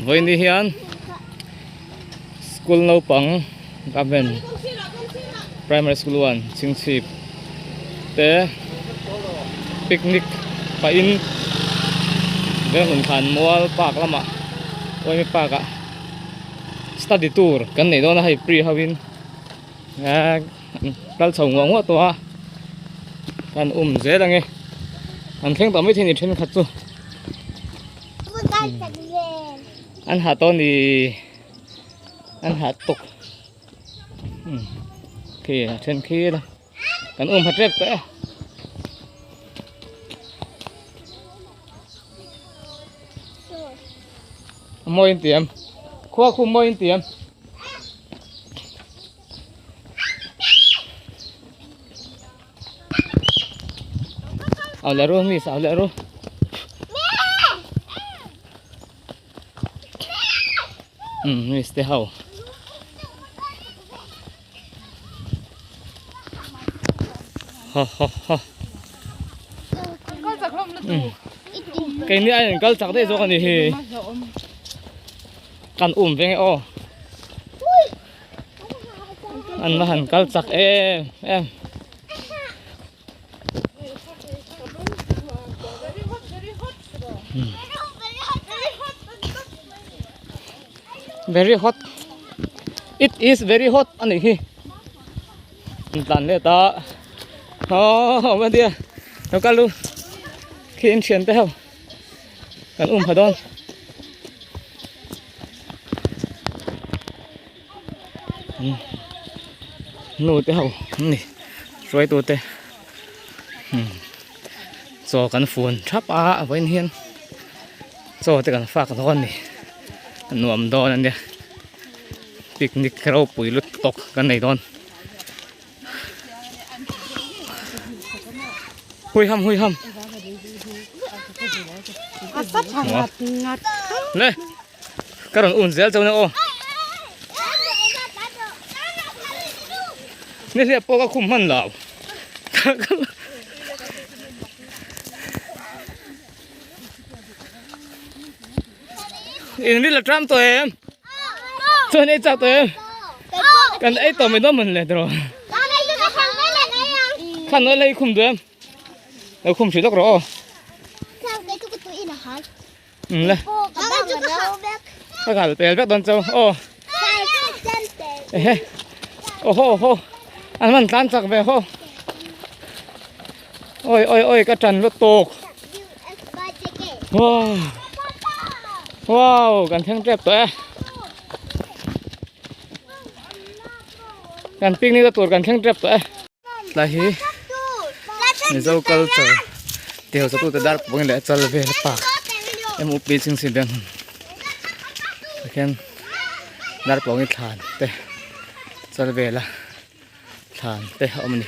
Vawiin hian school naupang government primary school one chhingchhip te picnic pahin Venghmun thlan mual park lamah Uaimi park ah study tour kan neih dawn a hei pre ho in eee kal chho nguah nguah tawh a kan um zel ang e an thleng tawh maithei a ni thenkhat chu. An ha tawh ni an ha tawk khi a then khi la kan um ha tep tawh e a mawi in tiam khua khu mawi in tiam Au leh ru miss au leh ru. Um miss te ho. Ha ha ha. Kei ni aiin kal chak daih zawk a ni hi. Kan um veng e aw. An la han kal chak em em. Very hot. It is very hot a nih hi. An tlan let a. Aww awm a lo kal u. Khi in thian te ho. Kan um pha dawn. Nu te ho an ni hruaitu te chaw kan fun thap a a vawiin hian chaw te kan fak dawn a ni a nuam dawn a nia picnic ropui lutuk kan nei dawn hui ham hui ham le. Ka rawn un zel chauh na aw. Ni hliap pawh ka khum hman lo. In ril a tram tawh em? Chuan ei chak tawh em? Kan ei tawh mai dawn mawn le tiraw? Khan nawi lei khum duh em? Lo khum hrih lawk rawh aw. Le. Ka kal pel vek dawn chau. Aw. Ehe. Oho oho. An man tlan chak ve ho. Oi oi oi ka tan lut tuk. Wow. Wow, kan thleng tep tawh e. Kan picnic na tur kan thleng tep tawh e. Tlai hi Mizo culture tih hausa tute dar pawng leh chal vel park MUP chhing biang hun tah khian dar pawng hi thlan te chal vela thlan te a awm a ni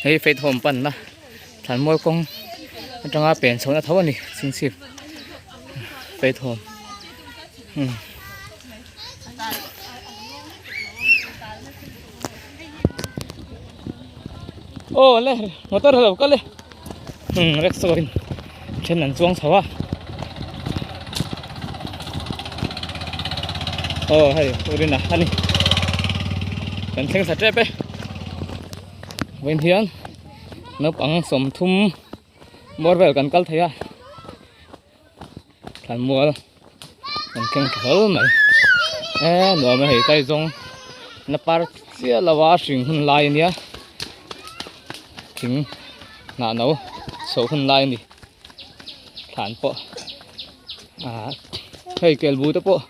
hei faith home panna thlan mual kawng atanga pen chhohna tho a ni chhingchhip faith home. Aw le motor a lo kal e umm rickshaw in then an chuang chho a aw hei urina a ni kan thleng thla tep e vawiin hian naupang 30 bawr vel kan kal thei a. Thlanmual kan thleng ta hlawl mai e nuam a hei kai zawng na par chiah lo a hring hun lai a nia thing hnah no chhoh hun lai a ni thlan pawh ah hei kel bu te pawh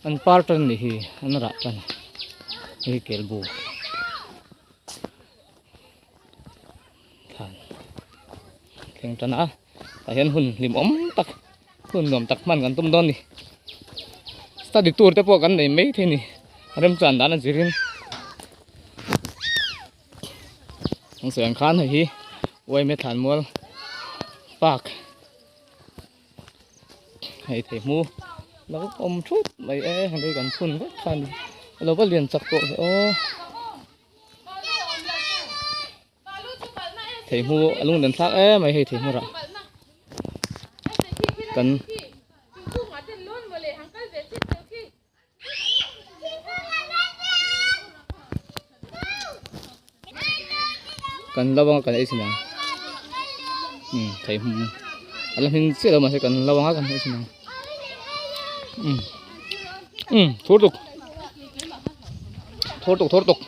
an par tan a nih hi an rah tan hei kel bu. Thlan thleng tan a tah hian hun hlimawm tak hun nuam tak hman kan tum dawn a ni study tour te pawh kan nei mai thei a ni remchan dan a zirin an sawi ang khan hei hi uaime thlanmual park hei thei hmu lo awm thut mai e hei kan phun vek kha a ni a lo va lian chak tawh ve aw. Theihmu a lung dan thlak em mai hei theihmu rah kan. Kan lo anga kan ei chin ang umm thei hmu a la hming chiah lo mahse kan lo anga kan ei chin ang umm umm thur tuk thur tuk thur tuk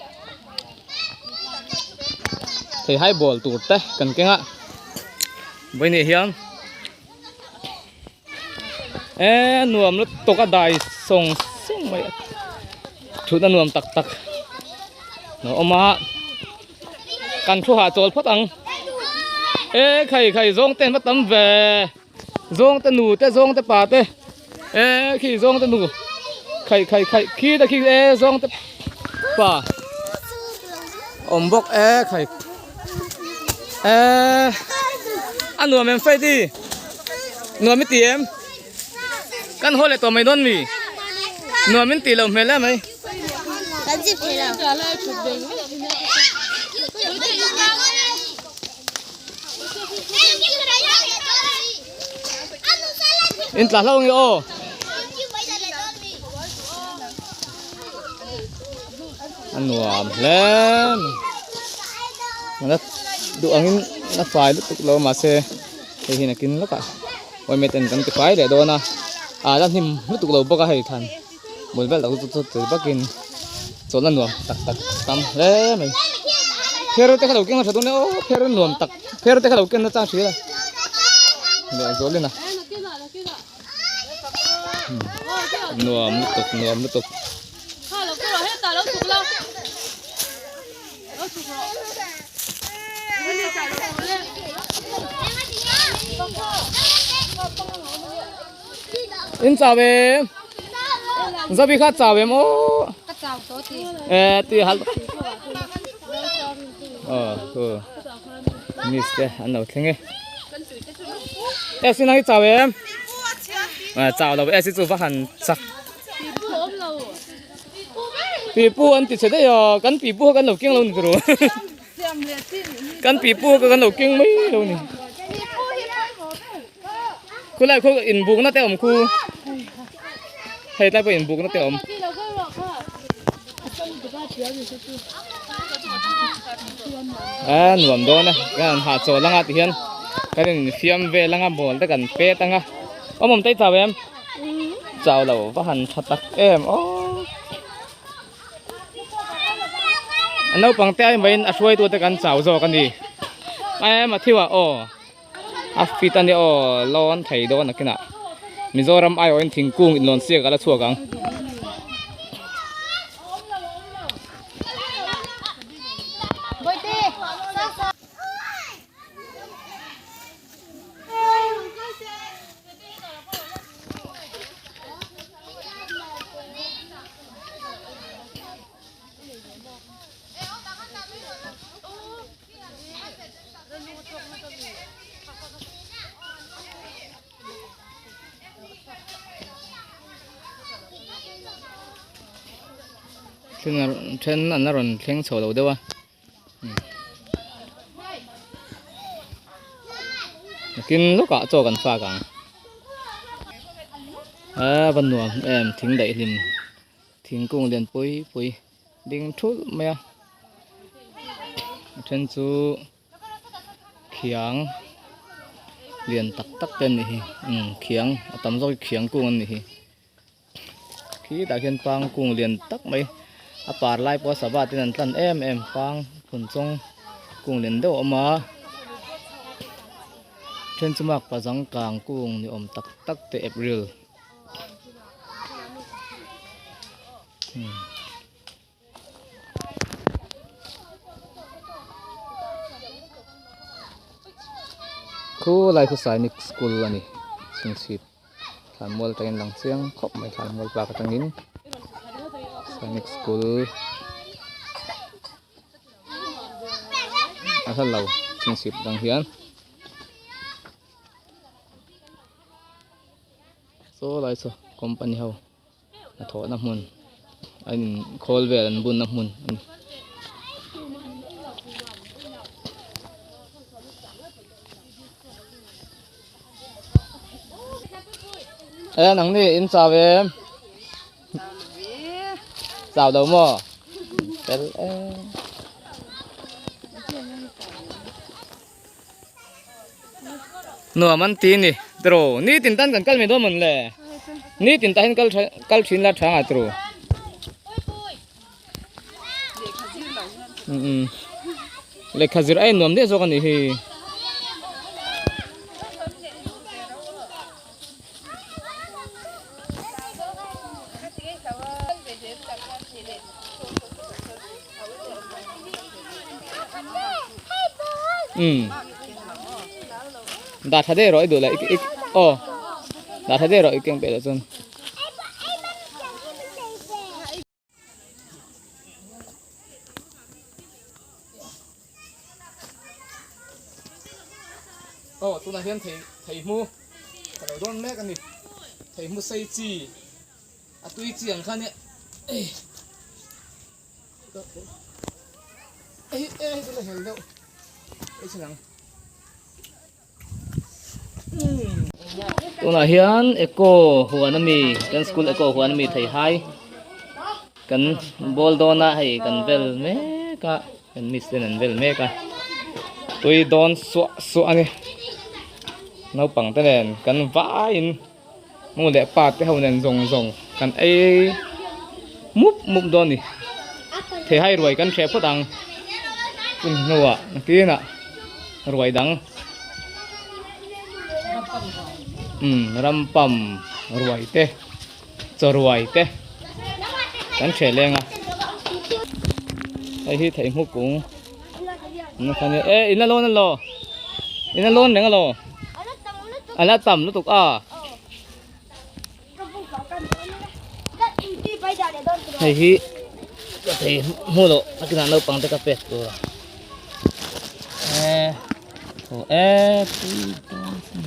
thei hai bawl tur te kan keng a vawiin ah hian eee nuam lutuk a dai sawng sawng mai a thutna nuam tak tak a awm a kan thu hah chawl phawt ang e khai khai zawng te an va tam ve zawng te nu te zawng te pa te e khi zawng te nu khai khai khai khi te khi e zawng te pa awm bawk e khai e a nuam em Freddy nuam i ti em kan haw leh tawh mai dawn mi nuam in tih loh hmel em mai. In tla hlauh ange aw. A nuam hle mai. A duh angin a fai lutuk lo mahse hei hi nakin lawkah awimate an kan ti fai leh dawn a. Ah la hnim lutuk lo bawk a hei thlan bul vel tak chu chu chu bakin chawlhna nuam tak tak tam hle mai. Pher te kha lo keng a tha dawn e aw pher nuam tak pher te kha lo ken na chang hria leh zawlin a nuam lutuk nuam lutuk. In chau em? Zabi kha chau em aw? Ka chau tawh ti. Eh ti hal. Ờ, ừ. Miss te an lo thleng e. Esi nang i chau em? À, chau lo esi chu va han chak. Pipu an ti chhe daih a, kan pipu kha kan lo keng lo ni turu. Kan pipu kha kan lo keng mai lo ni. Khulai khu inbukna te awm khu. Hei tlai pawh inbukna te awm. A nuam dawn a, kan han hahchawl anga tihian kan infiam vel anga ball te kan pet anga. Awm awm tai chau em? Chau lo va han tha tak em aw. A naupang te ai maiin a hruaitu te kan chau zawk a ni. Em a thiu ah aw a fit a nia aw lawn thei dawn nakinah Mizoram aiawhin thingkung inlawn siak a la chhuak ang. Then an la rawn thleng chho lo deuh a. Nakin lawkah chaw kan fak ang a va nuam em thing daih hlim thingkung lian pui pui ding thulh mai a a then chu khiang lian tak tak te an ni hi umm khiang a tam zawk hi khiang kung an ni hi. Khitah khian pang kung lian tak mai a par lai pawh sava ten an tlan em em pang phun chawng kung lian deuh a awm a then chu mak pazang kang kung ni awm tak tak te april hmm. Khu lai khu Sainik school a ni chhingchhip. Thlanmual atangin lang chiang khawp mai thlanmual park atangin Sainik school a hla lo chhingchhip dang hian saw lai saw company ho hnathawhna hmun a in khawl vel an bunna hmun a ni. E nang ni in chau em? Chau lo maw? Fel e. Nuam an ti ni tiraw nitin tan kan kal mai dawn mawn le nitin tah hian kal kal thin la tha nga tiraw lehkha zir a innuam daih zawk a nih hi. Um dah tha deuh rawh i duh leh i aw dah tha deuh rawh i keng peh loh chuan. Aw tunah hian thei thei hmu ka lo dawn mek a ni thei hmu sei chi a tui chi ang kha nia ei ei ei chu la hel deuh ei chin ang. Tunah hian eco huan ami kan school eco huan ami thei hai kan ball dawn a hei kan vel mek a kan miss ten an vel mek a tui dawn suah suah a ni naupang te nen kan vaiin nu leh pa te ho nen zawng zawng kan ei mup mup dawn a ni thei hai ruai kan hreh phawt ang chumi hnuah nakinah ruai dang umm rampam ruai te chaw ruai te kan hreh leng a hei hi theihmu kung e in la lawn alo in la lawn reng alo. A la tam lutuk a. Hei hi ka thei hmu loh a kinah naupang te ka pek tur a. E aw e pui dawn sin.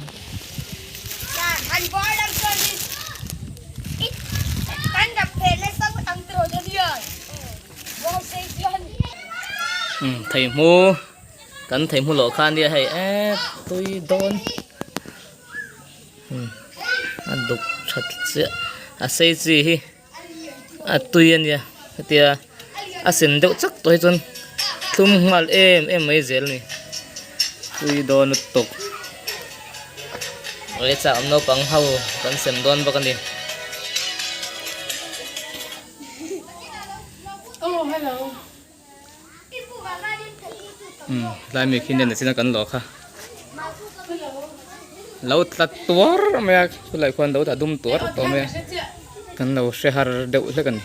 Um thei hmu. Kan thei hmu loh kha ania hei e tui dawn a duk that chiah a sei chi hi a tui ania hetia a sen deuh chak tawh hi chuan thlum nghal em em mai zel a ni tui dawn lutuk awle chak awm naupang ho kan sem dawn bawk a ni. Tlai mi khi nen chin a kan lawh kha lo tla tuar mai a chulai khuan lo tla dum tuar tawh mai a kan lo hre har deuh hlek a ni.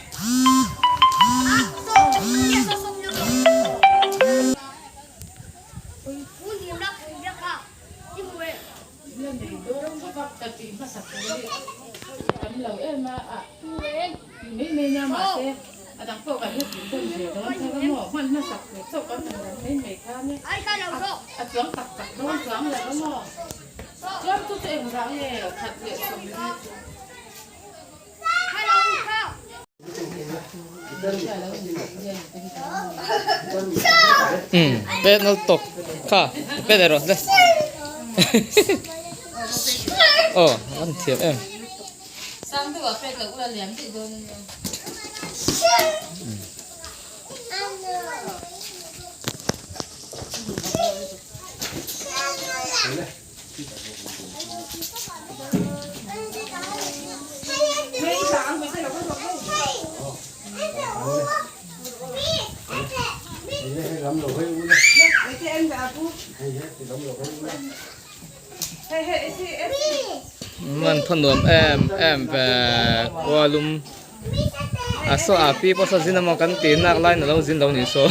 Um pet nal tawp kha pet erawh le aw a van thiam em. Man thaw nuam em em ve khua lum a saw a pi pawh saw zin emaw kan tih nak laiin alo zin lo ni saw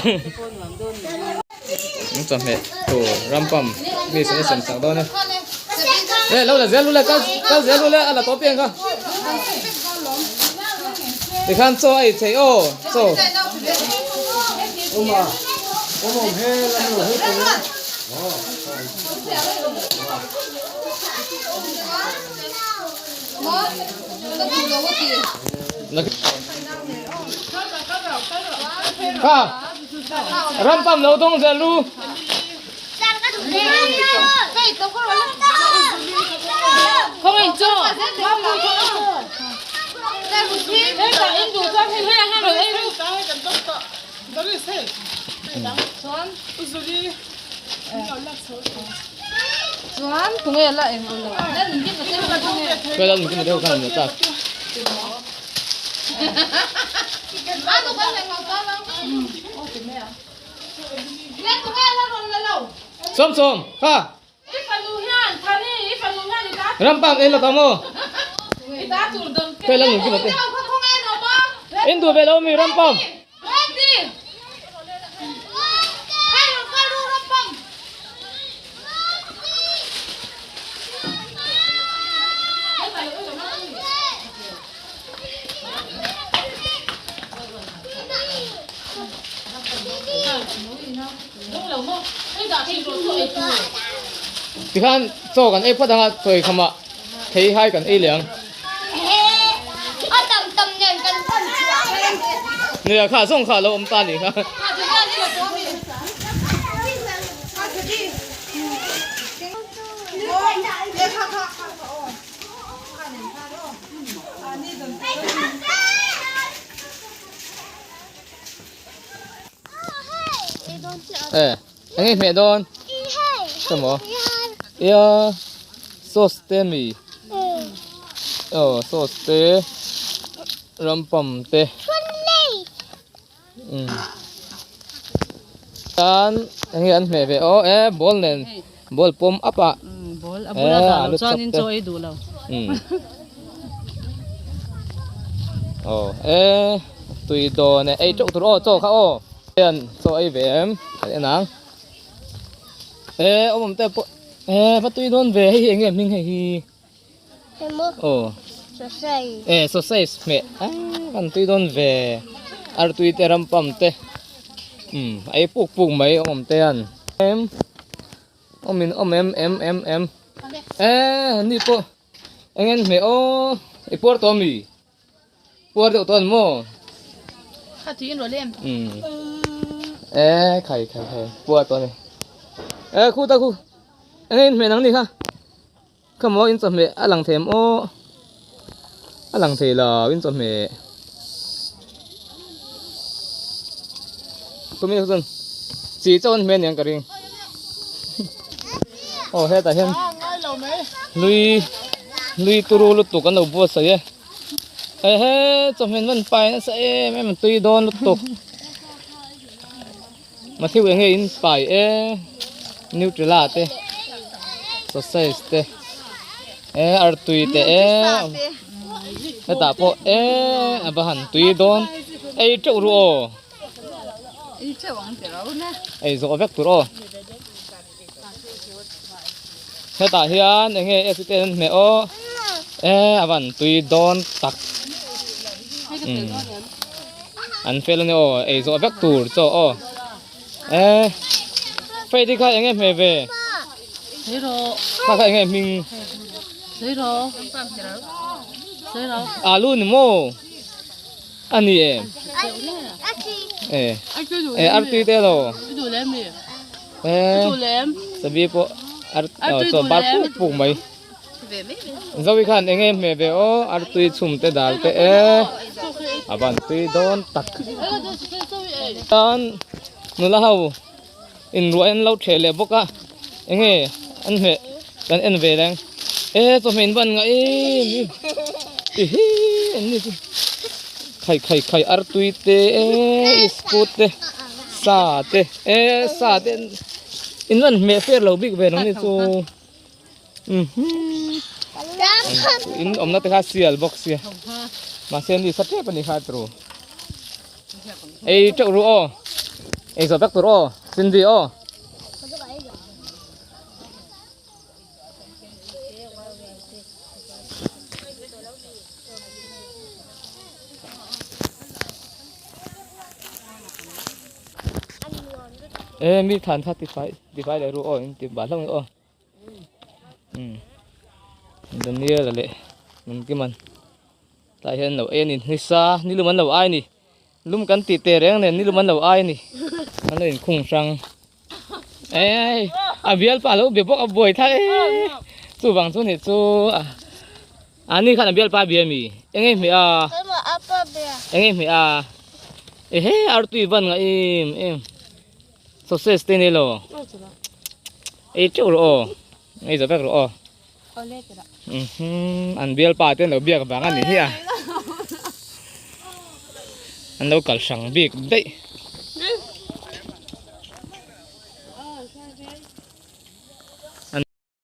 an chawhmeh tur rampam mi sawn a sem chak dawn e e lo la zel lu le kal kal zel lu le a la tawp piang kha tikhan chaw a ei theih aw chaw. Kha ram pam lo dawng zel lu. Sawm sawm kha Rampam en la ta maw Khawi la nungkim ate In duh ve lo mi rampam Tikhan chaw kan ei phawt anga chawi khamah thei hai kan ei leh ang. Nia kha zawng kha a lo awm ta nih kha. E eng nge hmeh dawn emaw ia sauce te mi aw sauce te rampam te umm tan eng nge an hmeh ve aw e ball nen ball pawm up ah e alu chop te umm aw e tui dawn e ei teuh tur aw chaw kha aw hian chaw ei ve em kan en ang e awm awm te pawh e va tui dawn ve hei hi eng nge hming hei hi. Aw e sausage hmeh an tui dawn ve artui te rampam te umm a ei puk puk mai awm awm te hian em awm in awm em em em em e ni pawh eng en hmeh aw i puar tawh ami puar deuh tawh ani maw umm e khai khai khai puar tawh ani e khu ta khu eng en hmeh nang ni kha. Kha maw in chawhmeh a lang thei em aw a lang thei lo in chawhmeh tumi chuan chi chauh an hmeh aniang ka ring aw hetah hian lui lui turu lutuk an lo buatsaih e ehe chawhmeh an van pai nasa em em tui dawn lutuk Matthew eng nge in pai e Nutella te sausage te e artui te e hetah pawh e a va han tui dawn ei teuh ru aw ei zawh vek tur aw hetah hian eng nge ac te an hmeh aw e a van tui dawn tak umm an fel a ni aw ei zawh vek tur chaw aw e fei te kha eng nge hmeh ve kha kha eng nge hming alu ni maw a ni em e e artui te alo e sabi pawh ar chaw bar puk puk mai zoe khan eng nge hmeh ve aw artui chhum te dal te e a van tui dawn tak chuan nula ho inruah in lo theh leh bawk a eng nge an hmeh kan en ve reng e chawhmeh in van ngah em em i hi an ni chu khai khai khai artui te e iskut te sa te e sa te in van hmeh fer lo bik ve lo ni chu in awmna te kha sial bawk sia mahse ni sa tep a ni kha turu ei teuh ru aw ei zawh vek tur aw Cindy aw. E mi than kha tifai tifai leh ru aw in ti bah hlauh ni aw. Umm Daniel a leh Nunkiman tlai hian an lo ei a ni nisa nilum an lo ai a ni lum kan tih teh reng nen nilum an lo ai a ni an lo inkhung hrang eh a bialpa a lo be bawk a buai thlak e chuvang chu ni chu a. Ani khan a bialpa bia mi? Eng nge hmeh a? Eng nge hmeh a? Ehe artui van nga em em. Sausage te nei lo. Ei teuh rawh aw. Ei zo vek rawh aw. An bialpa te an lo biak vang a ni hi a. An lo kal hrang bik daih.